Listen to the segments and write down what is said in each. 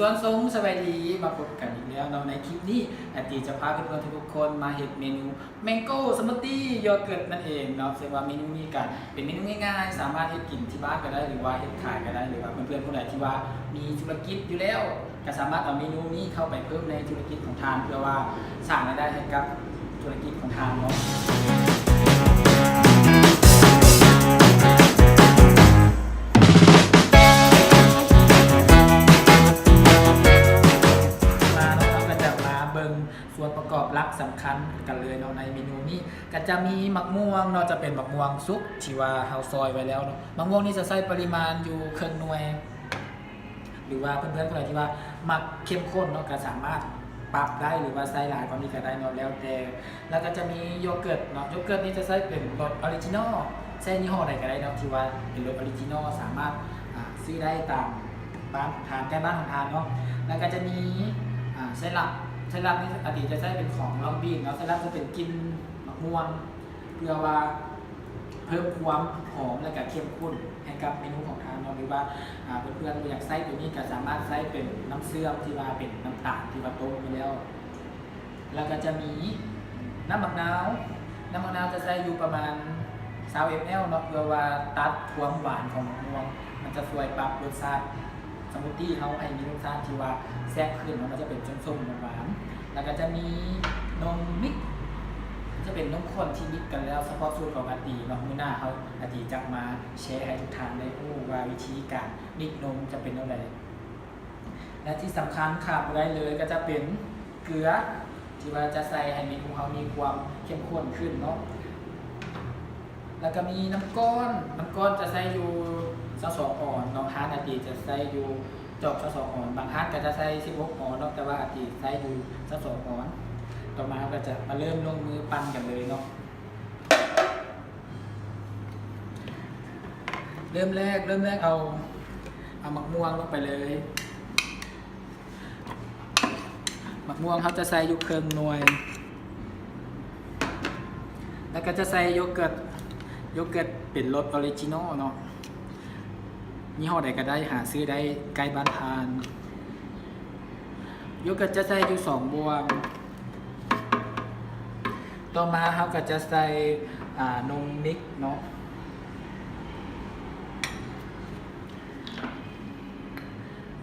ທ່ານຜູ້ຊົມ ສະບາຍດີ ມາພົບກັນອີກແລ້ວເນາະ ໃນຄລິບນີ້ ອາຕີຈະພາເພື່ອນໆທຸກໆຄົນມາເຮັດເມນູ Mango Smoothie Yogurt ນັ້ນເອງເນາະ. ເຊິ່ງວ່າເມນູນີ້ກະເປັນເມນູງ່າຍໆ ສາມາດເຮັດກິນທີ່ບ້ານກໍໄດ້ ຫຼືວ່າເຮັດຂາຍກໍໄດ້ ຫຼືວ່າເພື່ອນໆຜູ້ໃດທີ່ວ່າມີທຸລະກິດຢູ່ແລ້ວ ກໍສາມາດເອົາເມນູນີ້ເຂົ້າໄປເພີ່ມໃນທຸລະກິດຂອງທ່ານ ເພື່ອວ່າສ້າງລາຍໄດ້ໃຫ້ກັບທຸລະກິດຂອງທ່ານເນາະ. ມາເນາະ ເຮົາກໍຈະມາເບິ່ງສ່ວນປະກອບຫຼັກສຳຄັນກັນເລີຍເນາະ ໃນເມນູນີ້ ກໍຈະມີໝາກມ່ວງເນາະ ຈະເປັນໝາກມ່ວງສຸກທີ່ວ່າເຮົາຊອຍໄວ້ແລ້ວເນາະ. ໝາກມ່ວງນີ້ຈະໃຊ້ປະລິມານຢູ່ເຄິ່ງໜ່ວຍ ຫຼືວ່າເພື່ອນໆຜູ້ໃດທີ່ວ່າມັກເຂັ້ມຂຸ້ນເນາະ ກໍສາມາດປັບໄດ້ ຫຼືວ່າໃສ່ຫຼາຍກວ່ານີ້ກໍໄດ້ເນາະ ແລ້ວແຕ່. ແລ້ວກໍຈະມີໂຢເກີດເນາະ ໂຢເກີດນີ້ຈະໃຊ້ເປັນລົດອໍຣິຈິນໍ ໃຊ້ຍີ່ຫໍ້ໃດກໍໄດ້ເນາະ ທີ່ວ່າເປັນລົດອໍຣິຈິນໍ ສາມາດ ອາ ຊື້ໄດ້ຕາມບ້ານຂອງທ່ານ ໃກ້ບ້ານຂອງທ່ານເນາະ. ແລ້ວກໍຈະມີ ອາ ໄຊຣັບ ໄຊຣັບນີ້ອາຕີຈະໃຊ້ເປັນຂອງລອງບີນເນາະ ໄຊຣັບຈະເປັນກິ່ນໝາກມ່ວງ ເພື່ອວ່າເພີ່ມຄວາມຫອມ ແລະກະເຂັ້ມຂຸ້ນໃຫ້ກັບເມນູຂອງທ່ານເນາະ ຫຼືວ່າ ອາ ເພື່ອນໆບໍ່ຢາກໃຊ້ໂຕນີ້ ກະສາມາດໃຊ້ເປັນນ້ຳເຊື່ອມທີ່ວ່າເປັນນ້ຳຕານທີ່ວ່າຕົ້ມໄວ້ແລ້ວ. ແລ້ວກະຈະມີນ້ຳໝາກນາວ ນ້ຳໝາກນາວຈະໃສ່ຢູ່ປະມານຊາວເອັມແອລເນາະ ເພື່ອວ່າຕັດຄວາມຫວານຂອງໝາກມ່ວງ ມັນຈະຊ່ວຍປັບລົດຊາດ ສະມູດຕີ້ເຮົາໃຫ້ມີລົດຊາດທີ່ວ່າແຊບຂຶ້ນເນາະ ມັນຈະເປັນສົ້ມໆຫວານໆ. ແລ້ວກໍຈະມີນົມມິກ ຈະເປັນນົມຂ້ນທີ່ມິກກັນແລ້ວ ສະເພາະສູດຂອງອາຕີເນາະ. ມື້ໜ້າເຮົາ ອາຕີຈະມາແຊໃຫ້ທຸກທ່ານໄດ້ຮູ້ວ່າວິທີການມິກນົມຈະເປັນແນວໃດ. ແລະທີ່ສຳຄັນຂາດບໍ່ໄດ້ເລີຍກໍຈະເປັນເກືອ ທີ່ວ່າຈະໃສ່ໃຫ້ເມນູເຮົາມີຄວາມເຂັ້ມຂຸ້ນຂຶ້ນເນາະ. ແລ້ວກໍມີນ້ຳກ້ອນ ນ້ຳກ້ອນຈະໃຊ້ຢູ່ຊາວສອງອອນເນາະ ຮ້ານອາຕີຈະໃຊ້ຢູ່ຈອກຊາວສອງອອນ ບາງຮ້ານກໍຈະໃຊ້ສິບຫົກອອນເນາະ ແຕ່ວ່າອາຕີໃຊ້ຢູ່ຊາວສອງອອນ. ຕໍ່ມາເຮົາກໍຈະມາເລີ່ມລົງມືປັ່ນກັນເລີຍເນາະ. ເລີ່ມແລກ ເລີ່ມແລກເອົາ ເອົາໝາກມ່ວງລົງໄປເລີຍ. ໝາກມ່ວງເຮົາຈະໃສ່ຢູ່ເຄິ່ງໜ່ວຍ ແລ້ວກໍຈະໃສ່ໂຢເກີດ ໂຢເກີດເປັນລົດອໍຣິຈິນໍເນາະ ຍີ່ຫໍ້ໃດກໍໄດ້ ຫາຊື້ໄດ້ໃກ້ບ້ານທ່ານ. ໂຢເກີດຈະໃສ່ຢູ່ສອງບ່ວງ. ຕໍ່ມາເຮົາກໍຈະໃສ່ ອາ ນົມມິກເນາະ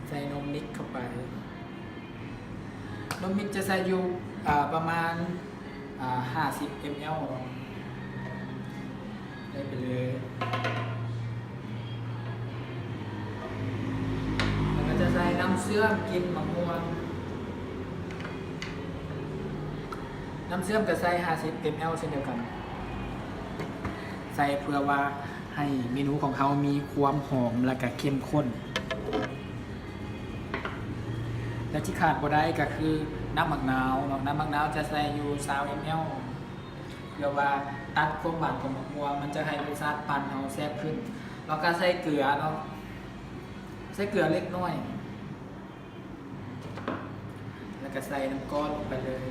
ໃສ່ນົມມິກເຂົ້າໄປ. ນົມມິກຈະໃສ່ຢູ່ ອາ ປະມານ ອາ ຫ້າສິບເອັມແອລ ໃສ່ໄປເລີຍ. ແລ້ວກໍຈະໃສ່ນ້ຳເຊື່ອມກິ່ນໝາກມ່ວງ ນ້ຳເຊື່ອມກໍໃສ່ຫ້າສິບເອັມແອລເຊັ່ນດຽວກັນ ໃສ່ເພື່ອວ່າໃຫ້ເມນູຂອງເຮົາມີຄວາມຫອມ ແລະກະເຂັ້ມຂຸ້ນ. ແລະທີ່ຂາດບໍ່ໄດ້ກໍຄືນ້ຳໝາກນາວເນາະ ນ້ຳໝາກນາວຈະໃສ່ຢູ່ຊາວເອັມແອລ ເພື່ອວ່າຕັດຄວາມຫວານຂອງໝາກມ່ວງ ມັນຈະໃຫ້ລົດຊາດປັ່ນເຮົາແຊບຂຶ້ນ. ແລ້ວກໍໃສ່ເກືອເນາະ ໃສ່ເກືອເລັກນ້ອຍ ແລ້ວກໍໃສ່ນ້ຳກ້ອນລົງໄປເລີຍ.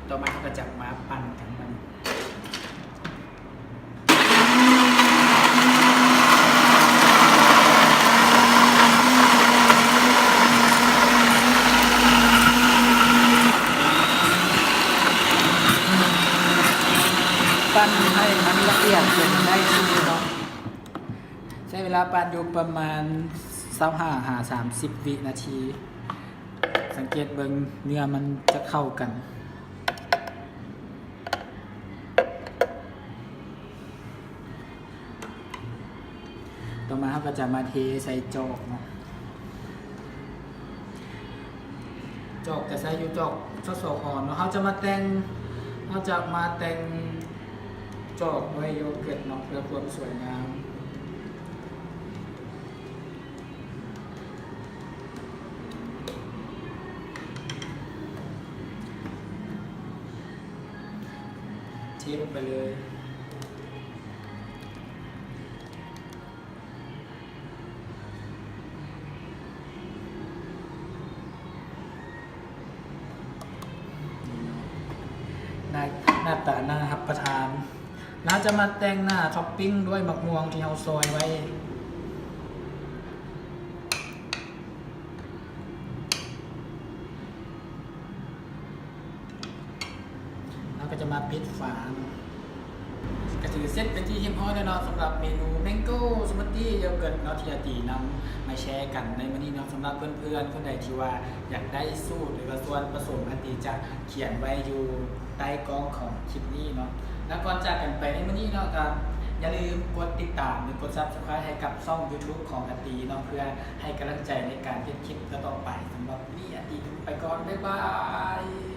ຕໍ່ມາເຮົາກໍຈະມາປັ່ນກັນບັດນີ້ ປັ່ນໃຫ້ມັນລະອຽດຈົນໄດ້ທີ່ເນາະ. ໃຊ້ເວລາປັ່ນຢູ່ປະມານຊາວຫ້າຫາສາມສິບວິນາທີ. ສັງເກດເບິ່ງເນື້ອມັນຈະເຂົ້າກັນ. ຕໍ່ມາເຮົາກໍຈະມາເທໃສ່ຈອກເນາະ. ຈອກກໍໃຊ້ຢູ່ຈອກຊາວສອງອອນເນາະ. ເຮົາຈະມາແຕ່ງ ເຮົາຈະມາແຕ່ງຈອກດ້ວຍໂຢເກີດເນາະ ເພື່ອຄວາມສວຍງາມ. ເທລົງໄປເລີຍ. ໜ້າ ໜ້າຕາໜ້າຮັບປະທານ. ແລ້ວເຮົາຈະມາແຕ່ງໜ້າທັອບປິງດ້ວຍໝາກມ່ວງທີ່ເຮົາຊອຍໄວ້. ຈະມາປິດຝາເນາະ. ກະຖືເສັດເປັນທີ່ຮຽບຮ້ອຍແລ້ວເນາະ ສຳລັບເມນູ Mango Smoothie Yogurt ເນາະ ທີ່ອາຕີນຳມາແຊກັນໃນມື້ນີ້ເນາະ. ສຳລັບເພື່ອນໆຄົນໃດທີ່ວ່າຢາກໄດ້ສູດ ຫຼືວ່າສ່ວນປະສົມ ອາຕີຈະຂຽນໄວ້ຢູ່ໃຕ້ກ້ອງຂອງຄລິບນີ້ເນາະ. ແລ້ວກ່ອນຈາກກັນໄປໃນມື້ນີ້ເນາະ ກະຢ່າລືມກົດຕິດຕາມ ຫຼືກົດ Subscribe ໃຫ້ກັບຊ່ອງ YouTube ຂອງອາຕີເນາະ ເພື່ອໃຫ້ກຳລັງໃຈໃນການເຮັດຄລິບຕໍ່ໆໄປ. ສຳລັບມື້ນີ້ອາຕີຕ້ອງໄປກ່ອນ ບາຍບາຍ.